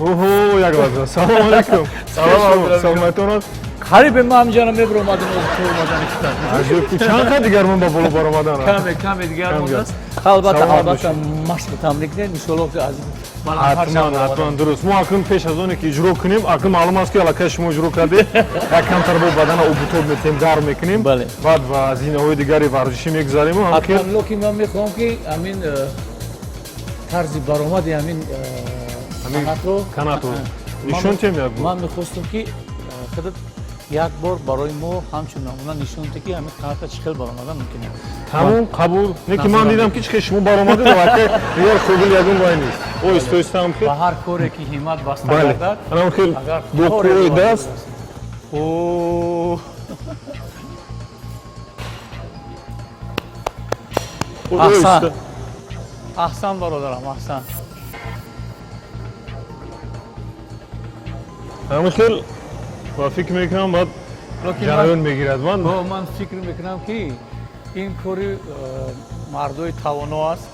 Оҳо, як лаҳза. Салом алейкум. Салом. Саломатон аст? Қариб ман ҳамҷана мебиромадам, омадани. Аҷиб, ки чанд қад дигар мон ба боло баромадан? Каме каме дигар мондааст. Албатта, албатта, машқ тамрин кунед, иншоалло, ки аз Ҳатман, ҳатман, дуруст. Мо акнун пеш аз оне ки иҷро кунем, акнун маълум аст, ки аллакай шумо иҷро кардед, як камтар бо бадана обутоб метем, гарм мекунем, баъд ба зинаҳои дигари варзишӣ мегузарем. Ҳатман, лекин ман мехоҳам, ки ҳамин тарзи баромади ҳамин канатро канатро нишон тем як. Ман мехостам, ки худат як бор барои мо ҳамчун намуна нишон диҳ, ки ҳамин каната чӣ хел баромадан мумкин аст. Тамом, қабул. Не ки ман дидам, ки чӣ хел шумо баромадед, аллакай дигар қобили ягон вай нест. Оҳиста оҳиста ҳам. Ба ҳар коре ки ҳиммат баста гардад. Анам хел бо қувваи даст. О, аҳсан, аҳсан, бародарам, аҳсан. Ҳамин хел ва фикр мекунам, баъд ҷараён мегирад. Ман ман фикр мекунам, ки ин кори мардои тавоно аст,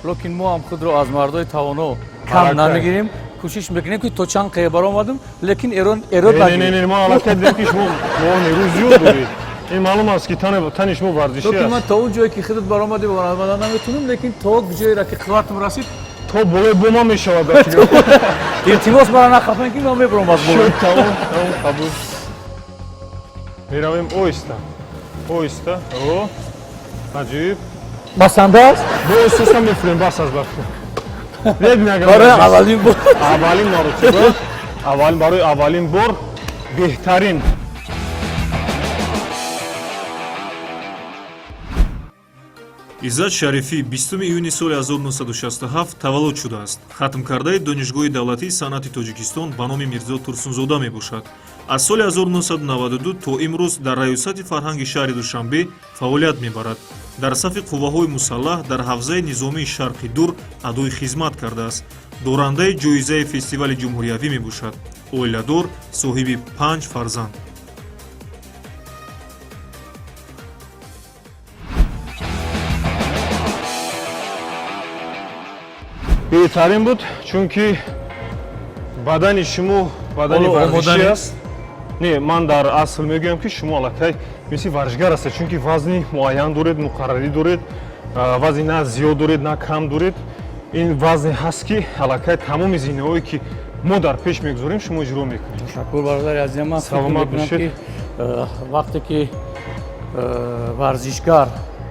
лекин мо ҳам худро аз мардои тавоно кам намегирем, кӯшиш мекунем, ки то чанд қая баромадам, лекин эрод. Не, ман аллакай дидам, ки шумо нерӯ зиёд доред. Ин маълум аст, ки тани шумо варзишӣ аст. Ман то он ҷое ки худат баромадӣ, баромада наметунам, лекин то ҷоеро ки қувватам расид. То болои бома мешавад. Илтимос, мара нахафен, ки ман мебаром аз боло. Тамом, тамом, қабул. Меравем оҳиста оҳиста. О, аҷиб. Басанда аст. Бо оҳиста мефурем, бас аз баф. Барои аввалин бор. Аввалин маротиба, аввал, барои аввалин бор беҳтарин. Иззат Шарифӣ 20 июни соли 1967 таваллуд шудааст. Хатмкардаи Донишгоҳи давлатии санъати Тоҷикистон ба номи Мирзо Турсунзода мебошад. Аз соли 1992 то имрӯз дар Раёсати фарҳанги шаҳри Душанбе фаъолият мебарад. Дар сафи қувваҳои мусаллаҳ дар ҳавзаи низомии Шарқи Дур адои хизмат кардааст. Дорандаи ҷоизаи фестивали ҷумҳуриявӣ мебошад. Оиладор, соҳиби панҷ фарзанд. Беҳтарин буд, чунки бадани шумо бадани варзишӣ аст. Не, ман дар асл мегӯям, ки шумо аллакай мисли варзишгар ҳастед, чунки вазни муайян доред, муқаррарӣ доред, вазни на зиёд доред, на кам доред. Ин вазне ҳаст, ки аллакай тамоми зинаҳое, ки мо дар пеш мегузорем, шумо иҷро мекунед. Ташаккур, бародари азизам. Ман Саломат бошед. Вақте ки варзишгар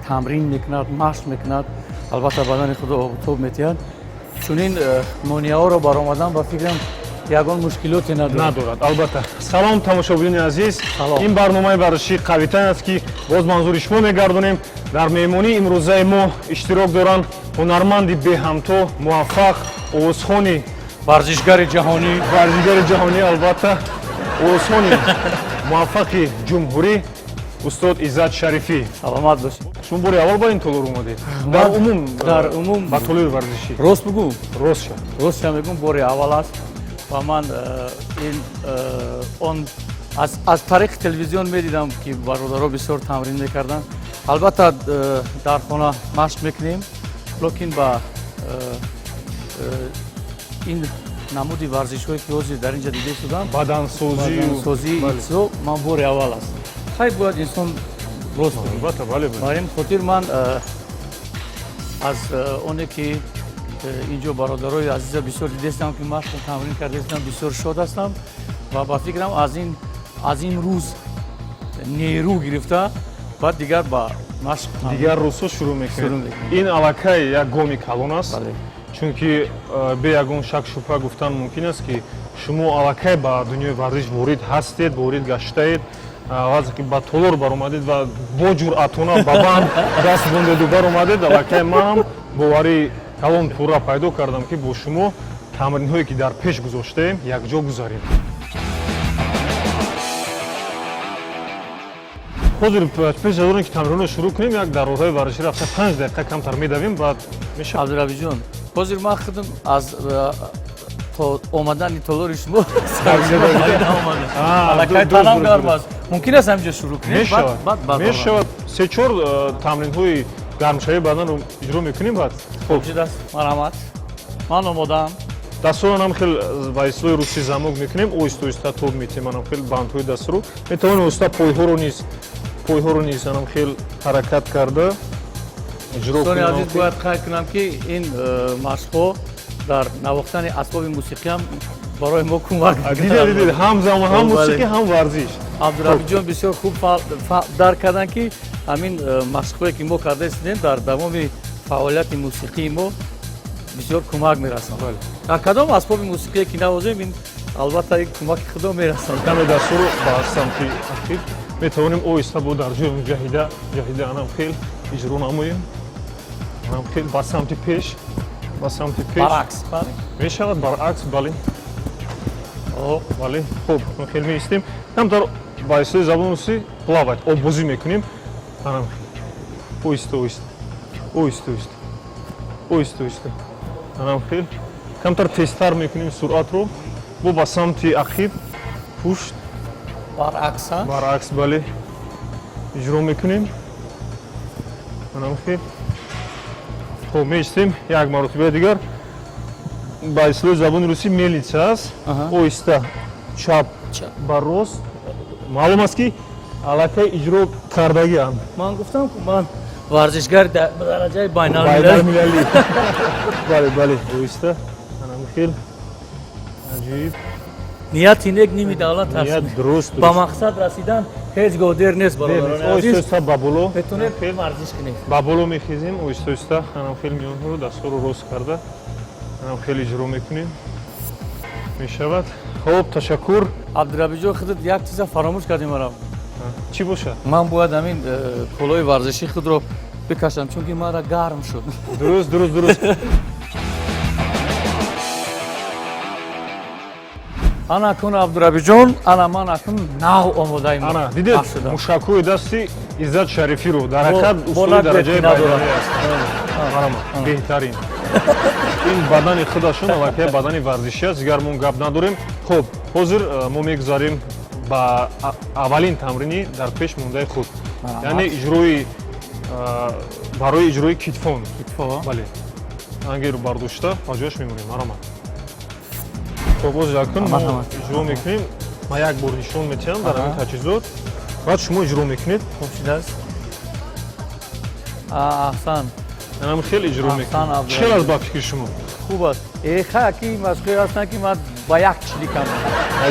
тамрин мекунад, машқ мекунад, албатта, бадани худро обутоб метиҳад, чунин монеаҳоро баромадан, ба фикрам, ягон мушкилоте надорад. Надорад, албатта. Салом, тамошобинони азиз. Ин барномаи варзишии «Қавитан» аст, ки боз манзури шумо мегардонем. Дар меҳмонии имрӯзаи мо иштирок доранд ҳунарманди беҳамто, муваффақ, овозхони варзишгари ҷаҳонӣ. Варзишгари ҷаҳонӣ, албатта, овозхони муваффақи ҷумҳурӣ, устод Иззат Шарифӣ. Саломат бошед. Шумо бори аввал ба ин толор омадед? Дар умум? Дар умум. Ба толори варзишӣ. Рост бугӯ? Рост ша. Ростша мегӯм, бори аввал аст ва ман ин он аз тариқи телевизион медидам, ки бародаро бисёр тамрин мекарданд. Албатта, дар хона машқ мекунем, лекин ба ин намуди варзишҳое, ки ҳозир дар ин ҷо дида шудам, бадансозӣ. Бадансозӣ, ман бори аввал аст. Хай, бояд инсон рост. Албатта, бале. Бар ин хотир ман аз оне ки инҷо бародарои азиза бисёр дидастам, ки машқу тамрин кардастам, бисёр шод ҳастам ва ба фикрам, аз ин рӯз нерӯ гирифта, баъд дигар ба машқ дигар рӯзҳо шурӯъ мекунед. Ин аллакай як гоми калон аст, чунки бе ягон шак шубҳа гуфтан мумкин аст, ки шумо аллакай ба дунёи варзиш ворид ҳастед, ворид гаштаед. Вақте ки ба толор баромадед ва бо ҷуръатона ба банд даст бундеду баромадед, аллакай манам боварии калон пурра пайдо кардам, ки бо шумо тамринҳое, ки дар пеш гузоштаем, якҷо гузарем. Ҳозир, пеш аз оне ки тамринро шурӯъ кунем, як дар роҳҳои варзишӣ рафта, 5 дақиқа камтар медавем, баъд мешавад. Абдуравиҷон, ҳозир ман худам аз то омадани толори шумо аллакай танам гарм аст. Мумкин аст ҳаминҷо шурӯъ кунем? Мешавад, се-чор тамринҳои гармшавии баданро иҷро мекунем, баъд. Хуб шудааст, марҳамат, ман омодаам. Дастҳоро ҳам хел ба истилоҳи русӣ замок мекунем, оҳиста оҳиста тоб метем, анам хел бандҳои дастро. Метавонем оҳиста пойҳоро низ анам хел ҳаракат карда иҷро Дӯстони кунем. азиз, бояд қайд кунам, ки ин машқҳо дар навохтани асбоби мусиқиам барои мо кӯмак. Дидед, ҳамзамон ҳам мусиқӣ, ҳам варзиш. Абдурабиҷон бисёр хуб дарк карданд, ки ҳамин машқҳое, ки мо карда истодем, дар давоми фаъолияти мусиқии мо бисёр кӯмак мерасонад. Дар кадом асбоби мусиқие ки навозем, ин албатта ин кӯмаки худо мерасонад. Каме дастҳоро ба самти ақиб метавонем оҳиста бо дар ҷои ҷаҳида ҷаҳида анам хел иҷро намоем. Анам хел ба самти пеш, ба самти пеш. Баръакс, бале. Мешавад баръакс, бале, бале. Хуб, хел меистем, камтар ба истилоҳи забони русӣ плавать, оббозӣ мекунем. Анам хел оҳиста оҳиста, оҳиста оҳиста, оҳиста оҳиста, анам хел камтар тезтар мекунем суръатро, бо ба самти ақиб, пушт. Баръакс. Баръакс, бале, иҷро мекунем. Анам хел хуб меистем. Як маротибаи дигар ба истилоҳи забони русӣ мельница аст, оҳиста чап ба рост. Маълум аст, ки аллакай иҷро кардагиам. Ман гуфтам, ку ман варзишгари дараҷаи байналмилалӣ. Байналмилалӣ, бале, бале. Оҳиста анам хел, аҷоиб. Нияти нек ними давлат аст. Ният дуруст. Ба мақсад расидан ҳеҷ гоҳ дер нест, бародарони азиз. Оҳиста ба боло. Метавонед варзиш кунед. Ба боло мехезем оҳиста оҳиста, анам хел миёнҳоро, дастҳоро рост карда, анам хел иҷро мекунем, мешавад. Хуб, ташаккур. Абдурабиҷон, худат як чиза фаромӯш кардем марам. Чӣ бошад? Ман бояд ҳамин полои варзишии худро бикашам, чунки мара гарм шуд. Дуруст. Ана кун, Абдурабиҷон, ана ман акун нав омодаи. Ана дидед мушакҳои дасти Иззат Шарифиро, дар ҳақиқат устоди дараҷаи байналмилалӣ аст. Марама, беҳтарин. Ин бадани худашон аллакай бадани варзишӣ аст, дигар мо гап надорем. Хуб, ҳозир мо мегузарем ба аввалин тамрини дар пеш мондаи худ, яъне иҷрои барои иҷрои китфон. Бале, ангеру бардошта ба ҷояш мемонем. Марама. Хуб, боз якун мо иҷро мекунем. Ман як бор нишон метиҳам дар ҳамин таҷҳизот, баъд шумо иҷро мекунед. Хуб шудааст, аҳсан. Анам хеле иҷро мекунем. Чӣ аст ба фикри шумо? Хуб аст. Ха, ки машқҳое ҳастанд, ки ман ба як чиликам.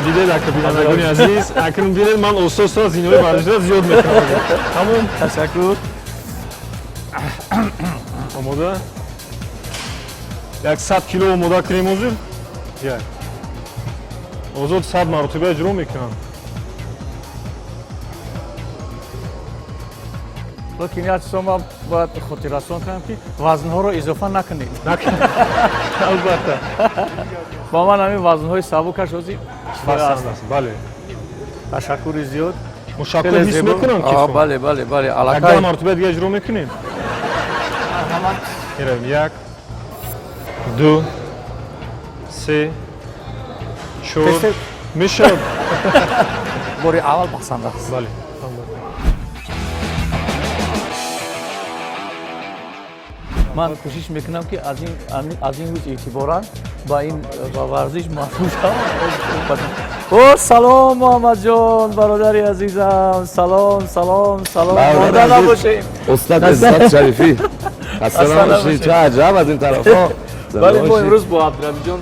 Дидед, ака, бинандагони азиз, акнун бинед, ман оста оста зинаҳои варзишро зиёд мекунам. Тамом. Ташаккур. Омода? Як 100 кило омода кунем ҳозир. Як озод 100 маротиба иҷро мекунам. Лекин як чизо ман бояд хотиррасон кунам, ки вазнҳоро изофа накунед. Албатта. Ба ман ҳамин вазнҳои сабукаш ҳозир. Басанд аст, бале. Ташаккури зиёд. Мушакҳо ҳис мекунам ки. Бале, аллакай як маротиба дига иҷро мекунем. Меравем: як, ду, се, чор, мешавад. Бори аввал пасанд аст. Бале. Ман кӯшиш мекунам, ки аз ин рӯз эътиборан ба ин ба варзиш машғул шавам. О, салом, Муҳаммадҷон, бародари азизам, салом, салом, салом, монда набошем. Устод Иззат Шарифӣ, хаста набошед. Чӣ аҷаб, аз ин тарафҳо. Бале, мо имрӯз бо Абдурабиҷон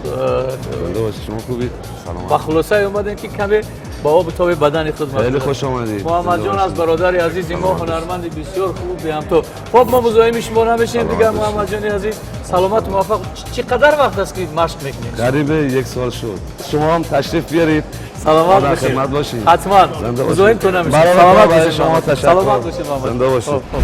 Зинда бошед, шумо хубед? Саломат. Ба хулосае омадем, ки каме ба обу тоби бадани худ. Хеле хуш омадед. Муҳаммадҷон аз бародари азизи мо, ҳунарманди бисёр хуб, беҳамто. Хоб, мо музоҳими шумо намешем дигар, Муҳаммадҷони азиз. Саломату муваффақ. Чӣ қадар вақт аст, ки машқ мекунед? Қариб як сол шуд. Шумо ҳам ташриф биёред. Саломат дар бошед. хидмат бошед. Ҳатман. Зинда бошед. Музоҳимтон намешем. Барои Саломат барои бошед. шумо Муҳаммад. ташаккур. Саломат бошед, Муҳаммад. Зинда бошед. Хоб, хоб.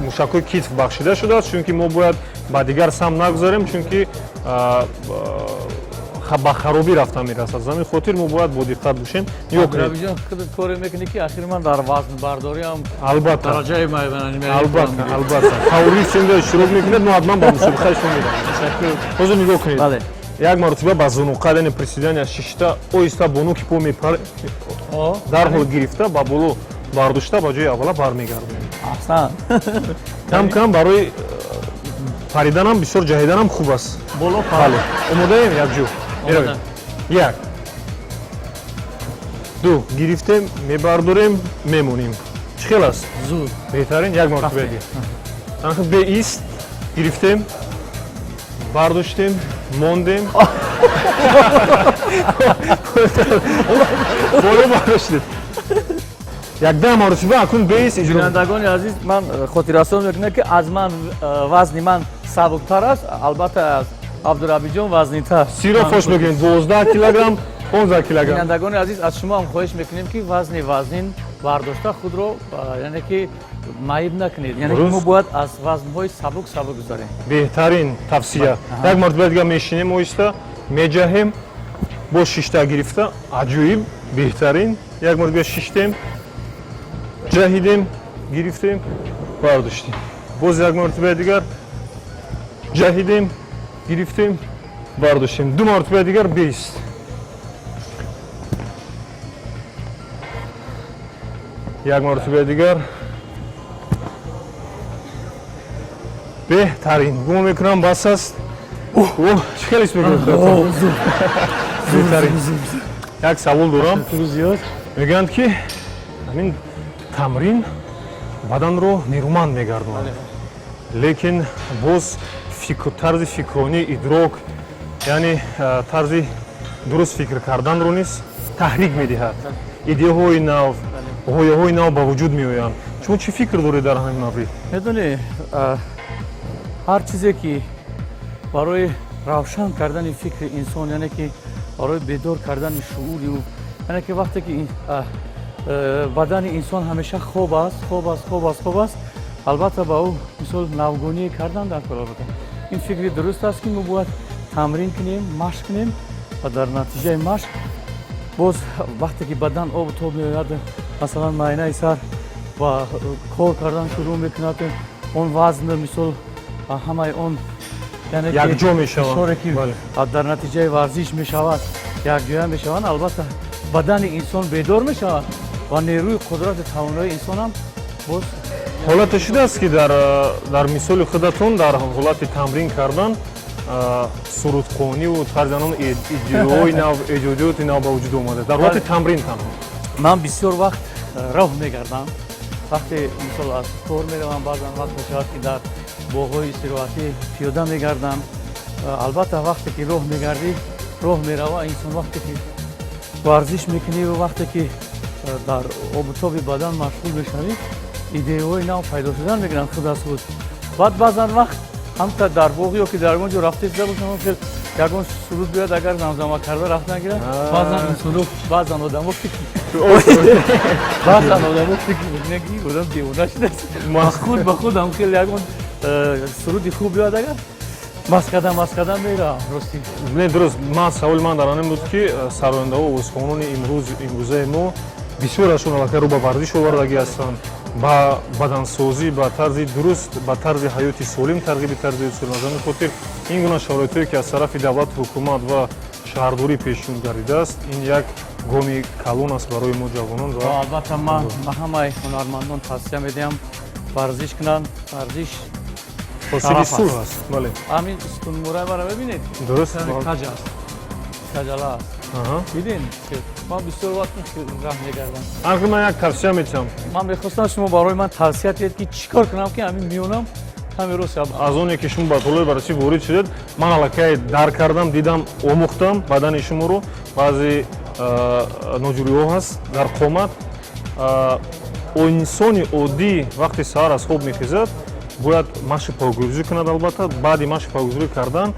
Мушакҳои китф бахшида шудааст, чунки мо бояд ба дигар самт нагузарем, чунки ба харобӣ рафта мерасад. Аз ҳамин хотир мо бояд бодиққат бошем. Нигоҳ кунед. Абдурабиҷон, худат коре мекунӣ, ки ахир ман дар вазнбардориам Албатта. дараҷаи Албатта, албатта, фаврист инҷо иштирок мекунед, мо ҳатман ба мусобиқаи шумо меравем. Ҳозир нигоҳ кунед. Бале. Як маротиба ба зунуқад, яъне приседания, шишта, оҳиста бо нуки по мепар, дарҳол гирифта, ба боло бардошта, ба ҷои аввала бармегардонем. Аҳсан. Кам кам барои Париданам, бисёр ҷаҳиданам хуб аст. Боло. Бале, омодаем? Якҷо меравем. Як, ду, гирифтем, мебардорем, мемонем. Чӣ хел аст? Зуд. Беҳтарин. Як маротиба дигар, беист. Гирифтем, бардоштем, мондем, боло бардоштем. Якда маротиба акун беист иҷро. Бинандагони азиз, ман хотиррасон мекунам, ки аз ман вазни ман сабуктар аст, албатта, аз Абдурабиҷон вазнинтар. Сиро фош мекунем: 12 килограмм, 15 килограмм. Бинандагони азиз, аз шумо ҳам хоҳиш мекунем, ки вазни вазнин бардошта худро, яъне ки, маъиб накунед, яъне ки мо бояд аз вазнҳои сабук сабук гузарем. Беҳтарин тавсия. Як маротиба дигар мешинем, оҳиста меҷаҳем, боз шишта гирифта. Аҷоиб, беҳтарин. Як маротиба шиштем, ҷаҳидем, гирифтем, бардоштем. Боз як маротибаи дигар ҷаҳидем, гирифтем, бардоштем. Ду маротибаи дигар беист. Як маротибаи дигар. Беҳтарин. Гумон мекунам, бас аст. Чӣ хел ҳис мекунед? Беҳтарин. Як савол дорам. Мегӯянд, ки ҳамин тамрин баданро нерӯманд мегардонад, лекин боз тарзи фикронӣ, идрок, яъне тарзи дуруст фикр карданро низ таҳрик медиҳад. Идеяҳои нав, ғояҳои нав ба вуҷуд меоянд. Шумо чӣ фикр доред дар ҳамин маврид? Медонӣ, ҳар чизе ки барои равшан кардани фикри инсон, яъне ки барои бедор кардани шуури ӯ, яъне ки вақте ки бадани инсон ҳамеша хоб аст, хоб аст, хоб аст, хоб аст, албатта, ба ӯ мисол навгоние кардан дар кор. Албатта, ин фикри дуруст аст, ки мо бояд тамрин кунем, машқ кунем ва дар натиҷаи машқ боз вақте ки бадан обу тоб меояд, масалан, майнаи сар ва кор кардан шурӯъ мекунад, он вазн, мисол, ҳамаи он якҷо мешавад. Ки дар натиҷаи варзиш мешавад, якҷоя мешаванд. Албатта, бадани инсон бедор мешавад ва нерӯи қудрати тавоноии инсонам боз. Ҳолате шудааст, ки дар мисоли худатон дар ҳолати тамрин кардан сурудхониву тарзи анон идеои нав, эҷодиёти нав ба вуҷуд омада дар ҳолати тамрин танҳо? Ман бисёр вақт роҳ мегардам. Вақте, мисол, аз кор меравам, баъзан вақт мешавад, ки дар боғҳои истироҳатӣ пиёда мегардам. Албатта, вақте ки роҳ мегардӣ, роҳ мерава инсон, вақте ки варзиш мекунӣ ва вақте ки дар обутоби бадан машғул мешавӣ, идеяҳои нав пайдо шудан мегиранд худ аз худ. Баъд баъзан вақт ҳамта дар боғ ё ки дар ягон ҷо рафта истода бошам, хел ягон суруд биёяд, агар замзама карда рафтан гирам, баъзан инсоно, баъзан одамо фикр мекунанд, ки одам девона шудааст. Худ ба худ ҳам хел ягон суруди хуб биёяд, агар масхада масхада меравам, рости. Не, дуруст. Ман саволи ман дар ҳамин буд, ки сарояндаҳо, овозхонони имрӯзаи мо бисёрашон аллакай рӯ ба варзиш овардагӣ ҳастанд, ба бадансозӣ, ба тарзи дуруст, ба тарзи ҳаёти солим, тарғиби тарзи ҳаёти солим. Аз ҳамин хотир ин гуна шароитҳое, ки аз тарафи давлату ҳукумат ва шаҳрдорӣ пешниҳод гардидааст, ин як гоми калон аст барои мо, ҷавонон. Ва албатта, ман ба ҳамаи ҳунармандон тавсия медиҳам варзиш кунанд. Варзиш ҳосили сулҳ аст, бале. Ҳамин сутунмӯраи маро бибинед. Дуруст. Каҷ аст, каҷала аст, дидин? Ман бисёр вақт раҳ мегардам. Анки ман як тавсия метиҳам. Ман мехостам, шумо барои ман тавсия диҳед, ки чӣ кор кунам, ки ҳамин миёнам ҳамин рост. Аз оне ки шумо ба толори варзишӣ ворид шудед, ман аллакай дарк кардам, дидам, омӯхтам бадани шуморо. Баъзе ноҷӯриҳо ҳаст дар қомат. Инсони оддӣ вақте саҳар аз хоб мехезад, бояд машқи пойгузорӣ кунад. Албатта, баъди машқи пойгузорӣ кардан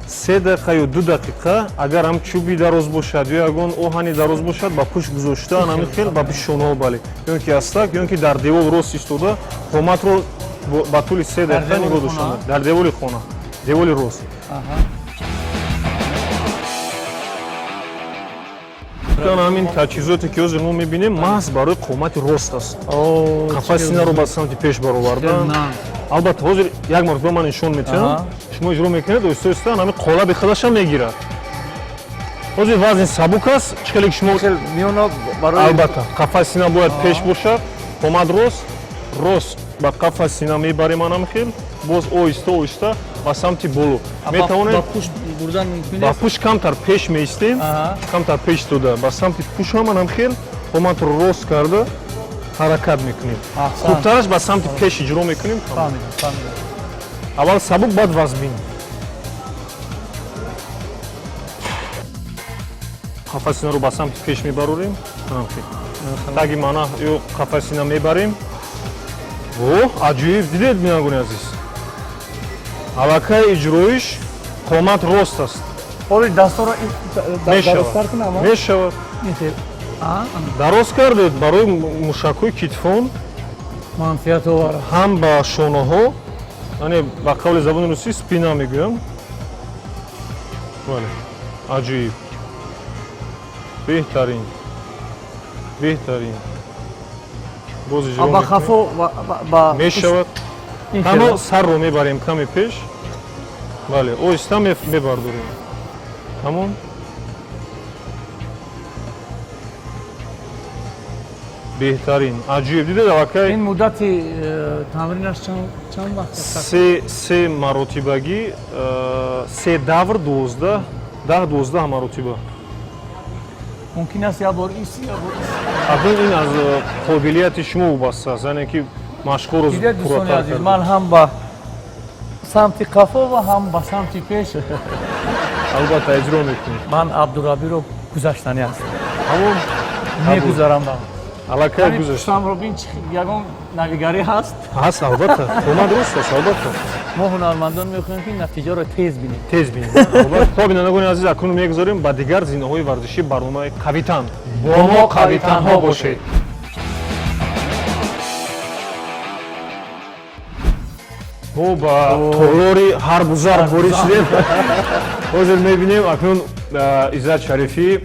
3 дақиқа ё 2 дақиқа, агар ҳам чӯби дароз бошад ё ягон оҳани дароз бошад, ба пушт гузошта, ҳамин хел ба пушти шонаҳо, бале, ё ин ки астак, ё ин ки дар девол рост истода, қоматро ба тӯли 3 дақиқа нигоҳ доштан. Дар деволи хона, деволи рост. Ҳамин таҷҳизоте, ки ҳозир мо мебинем, маҳз барои қомати рост аст, қафаси синаро ба самти пеш баровардан. Албатта, ҳозир як маротиба ман нишон метиҳам, шумо иҷро мекунед. Оҳиста оҳиста ҳамин қолаби худашам мегирад. Ҳозир вазни сабук аст. Чӣ хеле ки шумо, албатта, қафаси сина бояд пеш бошад, қомат рост, рост. Ба қафаси сина мебарем, анам хел боз оҳиста оҳиста ба самти боло. Метавонед ба пушт бурдан мумкин ба аст? Пушт камтар пеш меистем. Камтар пеш истода, ба самти пушт ҳам анам хел қоматро рост карда ҳаракат мекунем. Аҳсан. Хубтараш ба самти пеш иҷро мекунем. Фаҳмидам, фаҳмидам. Аввал сабук, баъд вазмин. Қафаси синаро ба самти пеш мебарорем, анам хел таги мана ё қафаси сина мебарем. О, аҷоиб! Дидед, бинандагони азиз, аллакай иҷроиш қомат рост аст. Ҳоли дастҳоро дарозтар Мешавад. кунам, а? Мешавад. Ин хел. А, Дароз кардед, барои мушакҳои китфон манфиат оварад. Ҳам ба шонаҳо, яъне ба қавли забони русӣ спина мегӯям. Бале, аҷоиб, беҳтарин, беҳтарин. Боз иҷро А ба мекунем. хафо ба Мешавад. Ин Танҳо хел. сарро мебарем каме пеш, бале, оҳиста мебардорем. Тамом. Беҳтарин, аҷоиб! Дидед, аллакай Ин муддати тамринаш чанд вақт аст? Се маротибагӣ, се давр, 12, 10, 12 маротиба. Мумкин аст як бор ис, як бор ис? Акнун ин аз қобилияти шумо вобаста аст, яъне ки машқҳоро Дидед, дӯстони пурратар азиз, карда. Ман ҳам ба самти қафо ва ҳам ба самти пеш. Албатта, иҷро мекунед. Ман Абдурабиро гузаштанӣ ҳастам. Ҳамон. Мегузарам ба Аллакай гузашт. Пуштамро бин, ягон навигарӣ ҳаст? Ҳаст, албатта, қомат рост аст, албатта. Мо ҳунармандон мехоҳем, ки натиҷаро тез бинем. Тез бинем, албатта. Хоб, бинандагони азиз, акнун мегузорем ба дигар зинаҳои варзишии барномаи «Қавитан». Бо мо қавитанҳо бошед. Мо ба толори ҳарбу зарб ворид шудем. Ҳозир мебинем акнун Иззат Шарифӣ.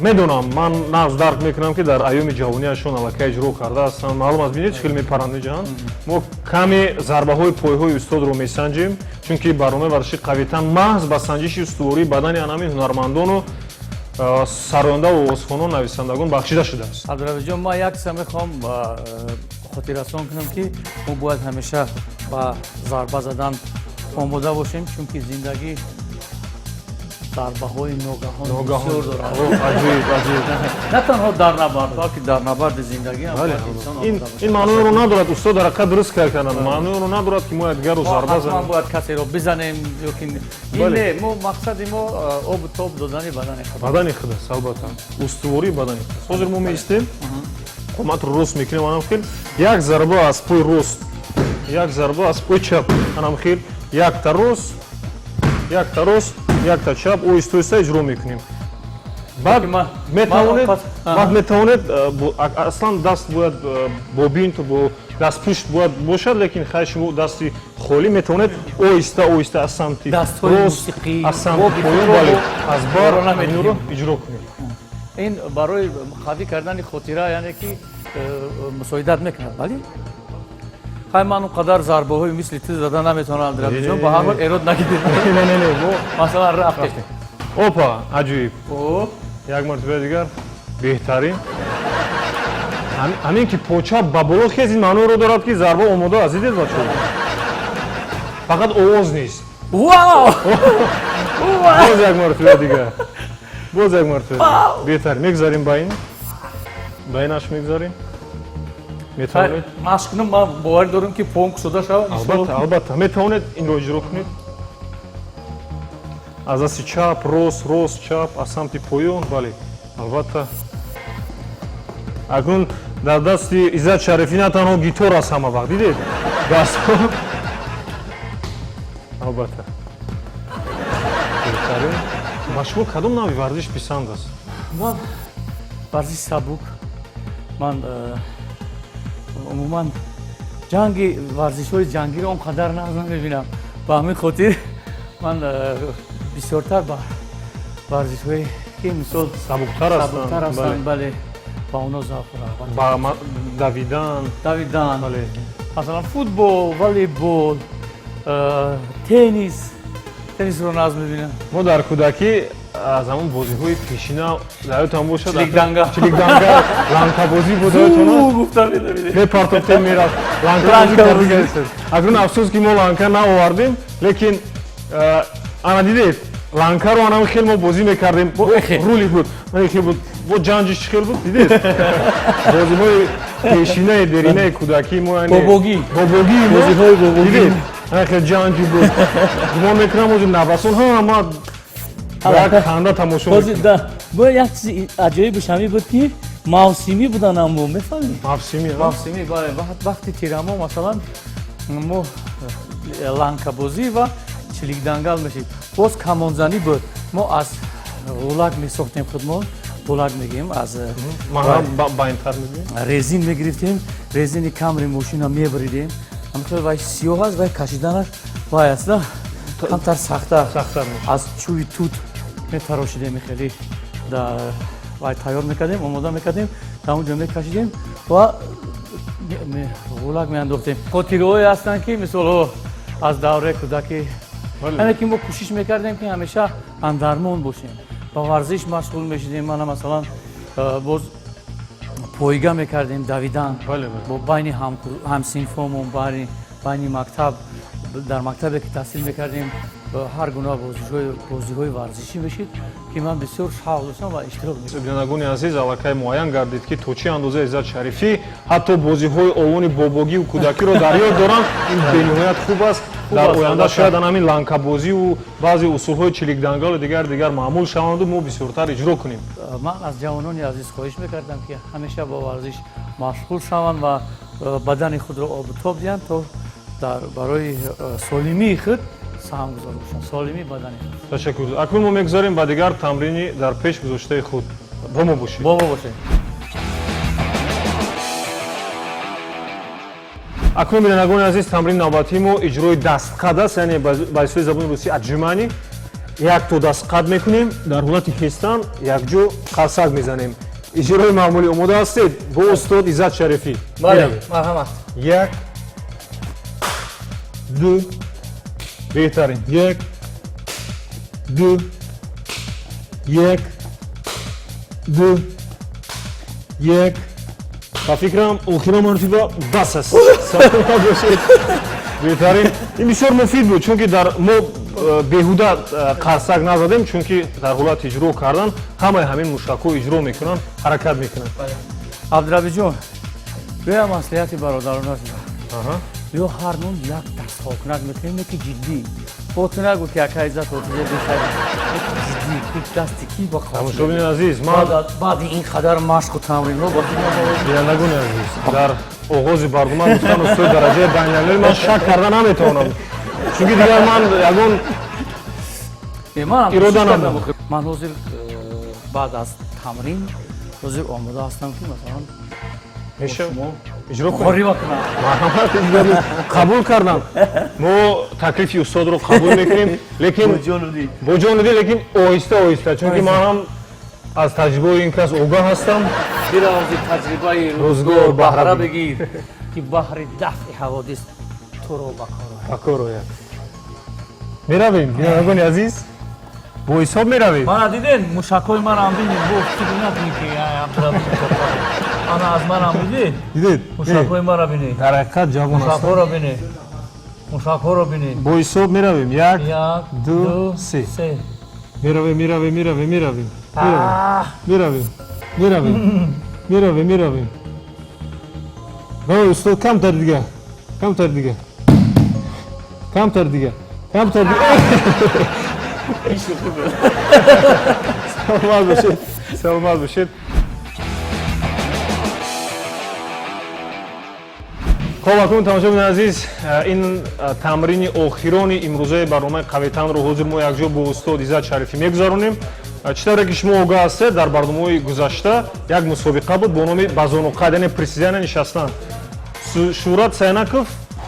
Медонам, ман нағз дарк мекунам, ки дар айёми ҷавониашон аллакай иҷро карда ҳастанд. Маълум аст, бинед, чӣ хел мепаранд, меҷаҳанд. Мо каме зарбаҳои пойҳои устодро месанҷем, чунки барномаи варзиши «Қавитан» маҳз ба санҷиши устувории бадани анами ҳунармандону сарояндаву овозхонон, нависандагон бахшида шудааст. Абдуравиҷон, ман як чиза мехоҳам хотиррасон кунам, ки мо бояд ҳамеша ба зарба задан омода бошем, чунки зиндагӣ зарбаҳои ногаҳон бисёр дорад. Аҷоиб, аҷоиб! На танҳо дар набард, балки дар набарди зиндагӣ ҳам Бале. бояд инсон Ин омода бошад. ин маъноеро надорад, устод дар ҳақиқат дуруст кар карданд, маъноеро надорад, ки мо якдигарро Мо зарба ҳатман занем. Бояд касеро бизанем ё ки ин. Бале. Не, мо мақсади мо обу тоб додани бадани худ. Бадани худ аст, албатта, устувории бадани худ аст. Ҳозир мо меистем, қоматро рост мекунем, анам хел як зарба аз пои рост, як зарба аз пои чап, анам хел якта рост, якта рост, якта чап, оҳиста оҳиста иҷро мекунем. Баъд Ки метавонед ман баъд метавонед аслан даст бояд бо бинту, бо дастпушт бояд бошад, лекин хайр, шумо дасти холӣ метавонед оҳиста оҳиста аз самти Дастҳои рост, мусиқӣ, аз самти бо поён, бификро бале, бо аз бар ёрона медиҳем. инро иҷро кунед. Ин барои қавӣ кардани хотира, яъне ки мусоидат мекунад. Бале, хай, ман он қадар зарбаҳои мисли ту зада наметавонам, Абдуравиҷон, ба ҳар ҳол эрод нагиред. Не, не, не, мо Масалан, рафтем. Опа, аҷоиб! О. Як мартиба дигар, беҳтарин! Ҳамин ки поча ба боло хез, ин маъноро дорад, ки зарба омода аст. Дидед, бачаҳо, фақат овоз нест. Вау! Боз як мартиба дигар, боз як мартиба дигар. Беҳтарин! Мегзарем ба ин, ба инаш мегзарем. Метавонед Машқ кунам, ман боварӣ дорам, ки пом кушода шавад. Албатта, албатта, метавонед инро иҷро кунед аз дасти чап, рост, рост, чап, аз самти поён. Бале, албатта. Акнун дар дасти Иззат Шарифӣ на танҳо гитор аст, ҳама вақт дидед, дастҳо, албатта. Беҳтарин! Ба шумо кадом навъи варзиш писанд аст? Ман варзиши сабук. Ман умуман ҷанги, варзишҳои ҷангиро он қадар нағз намебинам. Ба ҳамин хотир ман бисёртар ба варзишҳое ки мисол сабуктар сабуктар ҳастанд. Ҳастанд, бале, ба онҳо завқу рағбат. Ба давидан. Давидан. Бале. Масалан, футбол, волейбол, теннис. Теннисро нағз мебинам. Мо дар кӯдакӣ Аз ҳамон бозиҳои пешина дар ёдтон бошад? Чиликданга. Чиликданга, ланкабозӣ буд, ёдтон аст? Мепартофтем, мерафт. Ланкабозӣ кардигаистед. Акнун афсӯс, ки мо ланка наовардем, лекин ана дидед, ланкаро анам хел мо бозӣ мекардем. Рули буд, хел буд, бо ҷанҷиш чӣ хел буд, дидед? Бозиҳои пешинаи деринаи кӯдакии мо, бобогӣ, бобогии бозиҳои бобогӣ, дидед, ана хел ҷанҷи буд. Гумон мекунам, ҳозир наврасон ҳама як ханда тамошо. Бо як чизи аҷоибаш ҳамин буд, ки мавсимӣ будан, аммо мефаҳмӣ? Мавсимӣ, мавсимӣ, бале. Вақти тирамо, масалан, мо ланкабозӣ ва чиликдангал мешид, боз камонзанӣ буд. Мо аз ғулак месохтем худмон, ғулак мегӯем, аз резин мегирифтем, резини камри мошина мебаридем, ҳамихел вай сиёҳ аст, вай кашиданаш вай аст, камтар сахтар, аз чӯби тут метарошидем, хеле вай тайёр мекардем, омода мекардем, дар он ҷо мекашидем ва ғулак меандохтем. Хотираҳое ҳастанд, ки мисолҳо аз давраи кӯдакӣ, яъне ки мо кӯшиш мекардем, ки ҳамеша андармон бошем, ба варзиш машғул мешудем. Мана, масалан, боз пойга мекардем, давидан бо байни ҳамсинфомон, байни мактаб, дар мактабе ки таҳсил мекардем, ҳар гуна бозиҳои варзишӣ мешид, ки ман бисёр шавқ доштам ва иштирок мекардам. Бинандагони азиз, аллакай муайян гардид, ки то чӣ андоза Иззат Шарифӣ ҳатто бозиҳои овони бобогиву кӯдакиро дар ёд доранд. Ин бениҳоят хуб аст. Дар оянда шояд ан ҳамин ланкабозиву баъзе усулҳои чиликдангалу дигар дигар маъмул шаванду мо бисёртар иҷро кунем. Ман аз ҷавонони азиз хоҳиш мекардам, ки ҳамеша бо варзиш машғул шаванд ва бадани худро обу тоб диҳанд, то барои солимии худ саҳмгузор бошанд, солимии бадани худ. Ташаккур. Акнун мо мегузарем ба дигар тамрини дар пеш гузоштаи худ. Бо мо бошед. Бо мо бошед. Акнун, бинандагони азиз, тамрини навбатии мо иҷрои дастқад аст, яъне ба истилоҳи забони русӣ отжимание. Як то дастқад мекунем, дар ҳолати хестан якҷо қарсак мезанем. Иҷрои маъмулӣ. Омода ҳастед? Бо устод Иззат Шарифӣ. Бале, марҳамат. Як, ду, беҳтарин, як, ду, як, ду, як. Ба фикрам, охира маротиба бас аст. Саломат бошед, беҳтарин. Ин бисёр муфид буд, чунки дар мо беҳуда қарсак назадем, чунки дар ҳолати иҷро кардан ҳамаи ҳамин мушакҳо иҷро мекунанд, ҳаракат мекунанд. Абдурабиҷон, биёя маслиҳати бародарона. Биё, ҳар нун як дастхокунак мекунем, ки ҷиддӣ. Бо ту нагӯ, ки ака Иззат ҳофизе бихарӣ, ҷиддӣ, ки дасти ки ба Тамошобини азиз, ман баъди ин қадар машқу тамринҳо ба Бинандагони азиз, дар оғози барнома гуфтан устоди дараҷаи байналмилалӣ, ман шак карда наметавонам, чунки дигар ман ягон ирода надорам. Ман ҳозир баъд аз тамрин ҳозир омода ҳастам, ки масалан мешава иҷро кунем. Ғориба кунам. Марҳамат, қабул кардам. Мо таклифи устодро қабул мекунем, лекин бо ҷону дил, лекин оҳиста оҳиста, чунки ман ҳам аз таҷрибаи ин кас огаҳ ҳастам. Биравзи таҷрибаи рӯзгор баҳра бигир, ки баҳри дафъи ҳаводис туро ба кор ба кор ояд. Меравем, бинандагони азиз, бо ҳисоб меравем. Мана диден, мушакҳои манам бинед, бо фикр накунед, ки ана аз манам дидед. Дидед? Мушакҳои мара бинед. Дар ҳақиқат ҷавон аст. Мушакҳоро бинед, мушакҳоро бинед. Бо ҳисоб меравем: як, ду, се. Меравем, меравем, меравем, меравем, меравем, меравем, меравем, меравем. Устод, камтар дига, камтар дига, камтар дига, камтар дига. Саломат бошед, саломат бошед. Хоб, акнун, тамошобини азиз, ин тамрини охирони имрӯзаи барномаи Қавитанро ҳозир мо якҷо бо устод Иззат Шарифӣ мегузаронем. Чӣ тавре ки шумо огаҳ ҳастед, дар барномаҳои гузашта як мусобиқа буд бо номи базонуқад, яъне приседания нишастан. Шӯҳрат Сайнаков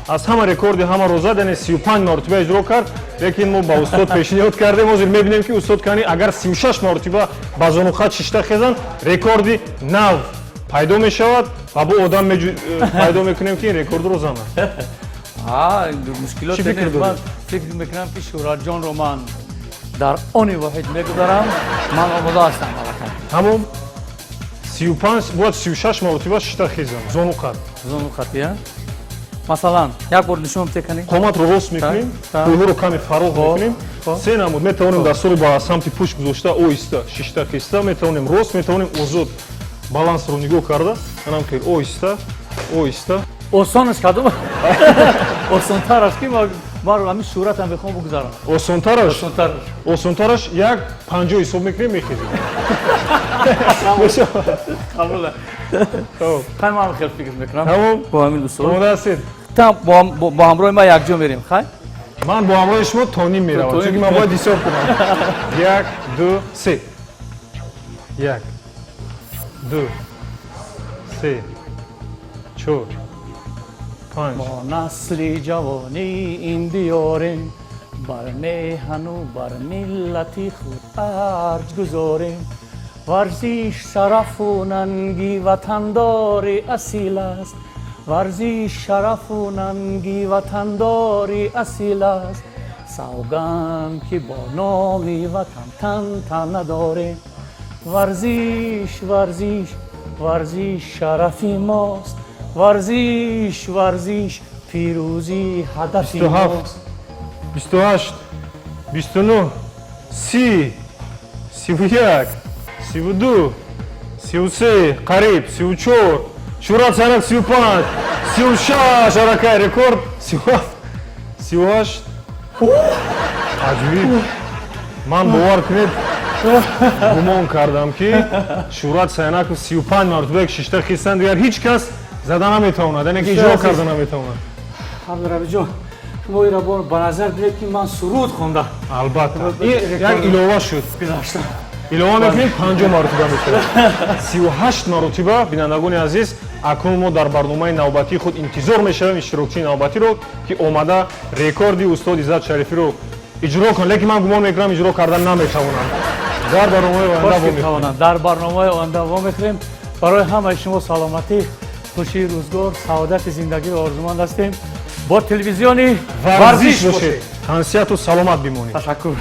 аз ҳама рекорди ҳамаро зад, яъне 35 маротиба иҷро кард, лекин мо ба устод пешниҳод кардем. Ҳозир мебинем, ки устод кани агар 36 маротиба базонуқад шишта хезанд, рекорди нав пайдо мешавад ва бо одам пайдо мекунем, ки ин рекордро занад. Мушкилот. Чӣ фикр доред? Фикр мекунам, ки Шӯҳратҷонро ман Дар они воҳид мегузарам. Ман омода ҳастам аллакай. Тамом, 35, бояд 36 маротиба шишта хезам, зону қад. Зону қадия, масалан, як бор нишон битекани. Қоматро рост мекунем, пойҳоро каме фароғ мекунем. Се намуд метавонем: дастҳоро ба самти пушт гузошта, оҳиста шишта хеста метавонем, рост метавонем, озод балансро нигоҳ карда, анам хел оҳиста, оҳиста. Осонаш кадом? Осонтар аст, ки маро ҳамин суратам бихоҳам бугузарам. Осонтараш? Осонтараш. Осонтараш як 50 ҳисоб мекунем, мехезем. Қабул. Хай, ман хел фикр мекунам. Тамом. Бо ҳамин усул. Омода ҳастед? Там бо ҳамроҳи ман якҷо мерем, хай? Ман бо ҳамроҳи шумо то ним меравам, чунки ман бояд ҳисоб кунам. Як, ду, се. Як, ду, се, чор, панҷ. Мо насли ҷавони ин диёрем, бар меҳану бар миллати худ арҷ гузорем. Варзиш шарафу нанги ватандори асил аст. Варзиш шарафу нанги ватандори асил аст. Савганд, ки бо номи ватан тантана дорем. Варзиш, варзиш, варзиш шарафи мост. Варзиш, варзиш, пирӯзӣ ҳадафи мост. 27, 29, 30, 31, 32, 33, қариб 34. Шӯҳрат Сайнак, 35, 36, аллакай рекорд. 37, 38. Аҷоиб! Ман, бовар кунед, гумон кардам, ки Шӯҳрат Сайнаков 35 маротиба шишта хистан, дигар ҳеҷ кас зада наметавонад, яъне ки иҷро карда наметавонад. Абдураби-ҷон, шумо ира бор ба назар биред, ки ман суруд хонда Албатта, як илова шуд. Гузаштам. Илова мекунем, 50 маротиба мешавад, 38 маротиба. Бинандагони азиз, акнун мо дар барномаи навбатии худ интизор мешавем иштирокчии навбатиро, ки омада рекорди устод Иззат Шарифиро иҷро кунад, лекин ман гумон мекунам, иҷро кардан наметавонам. Дар барномаи оянда вомехӯрем. Дар барномаи оянда вомехӯрем. Барои ҳамаи шумо саломатӣ, хушии рӯзгор, саодати зиндагиро орзуманд ҳастем. Бо телевизиони Варзиш бошед, тансиҳату саломат бимонед. Ташаккур.